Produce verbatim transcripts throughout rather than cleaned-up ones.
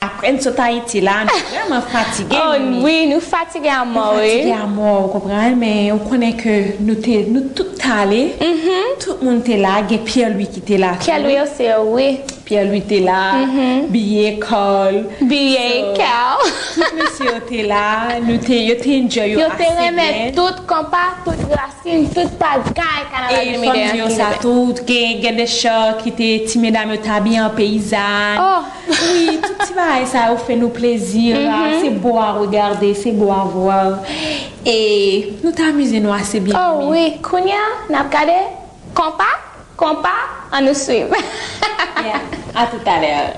Apre n sot Ayiti la, nou vrèman fatige, oh, wi, nou fatige a mò, wi. Nou fatige a mò, ou konprann, men ou konnen ke nou te, nou tout t ale. Tout moun te la, gen Pierre Louis ki te la tou. Pierre Louis osi, wi. Pierre Louis te la, Billy Carl. Billy Carl. Tout mesye yo te la, nou te, yo te enjoy yo ase byen. Yo te renmen tout konpa, tout rasin, tout bagay Kanaval de Midè an ki te fè. E fò m di yo sa tou, gen, gen de chan ki te, ti medam yo te abiye an peyizàn. Oh, wi, tout ti bagay sa yo fè nou plezi, se beau à regarder, c'est beau à voir. E nou t amize nou ase byen, oh wi, kounye a, n ap gade konpa, konpa, ann nou swiv. Yeah, à tout à l'heure.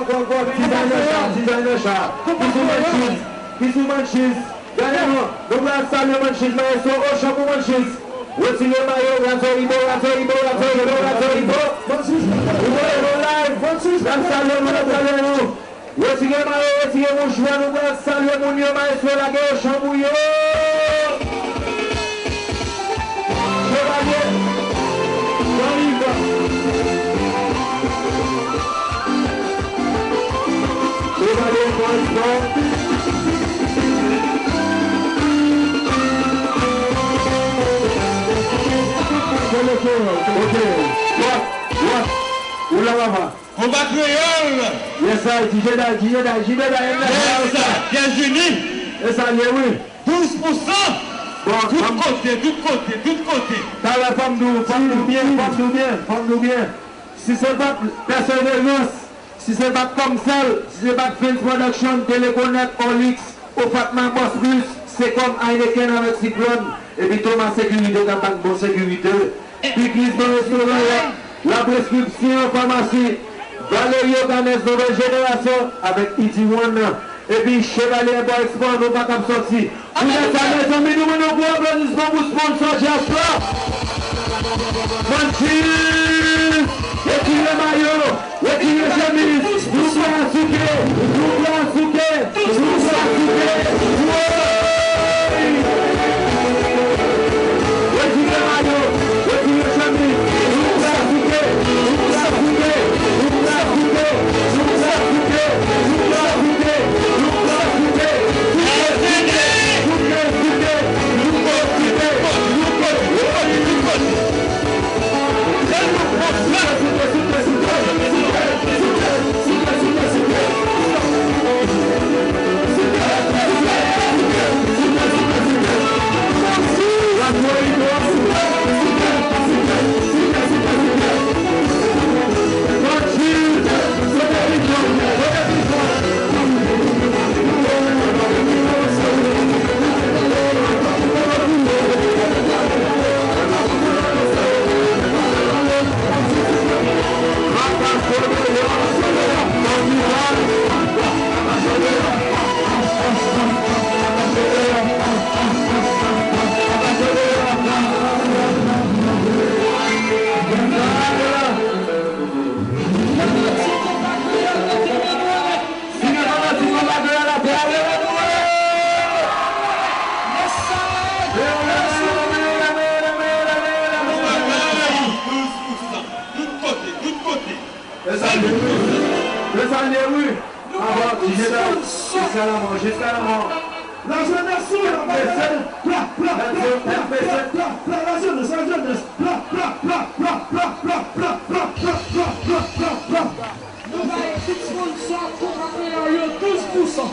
Kòkòt, designer cha, designer cha. Ki sou Manchiz, ki sou Manchiz. Gade non, nou pral salye Manchiz, maestro, Ochan pou Manchiz. Retire mayo, Razoribo, Razoribo, Razoribo, Razoribo. Ou konnen nou live. N ap salye nou, n ap salye nou. Retire mayo, retire mouchwa, nou pral salye moun yo, maestro, lage Ochan pou yo. Chevalier, Jean-Yves. Chevalier, Jean-Yves. Ok. What? What? Ou la, papa? Konba kreyòl. Yes I, D J Day, D J Day, D J Day, yes I, Pyès Ini. Yes I, ye wi. Douz pou san. Bon, tout kote, tout kote, tout kote. Talè fò m di w, fò m di w byen, fò m di w byen, fò m di w byen. Si se pa t pèseverans, si se pa t Kòmsal, si se pa t Fans Production, Telekonèk, Olix, Ofatma, Boss Plus, Secom, Heineken avèk Siklòn, epi Thomas Sécurité k ap ban bon sekirite. Piklis nan restoran an, La Prescription Pharmacie, Valerio Canès Nouvèl Jenerasyon avèk Easy One, epi Chevalier Import Export, nou pa kab sòti. Poutèt sa, mezanmi, nou ban yon gwo aplodisman pou sponsor Diaspora. Manchiz, retire mayo, retire chemiz, nou pral souke, nou pral souke, nou pral souke. Woy! Retire mayo, retire chemiz, nou pral souke, nou pral souke, nou pral souke, nou pral souke, nou pral souke, nou pral souke. Tout kote, tout kote. Fè sa l ye wi. Fè sa l ye wi. Avan, DJ Dal, jiska lanmò, jiska lanmò. Lajenès, lajenès, pla, pla, pla, lajenès, lajenès, pla, pla, pla. Nou bay tout sponsor konba kreyòl yo douz pou san.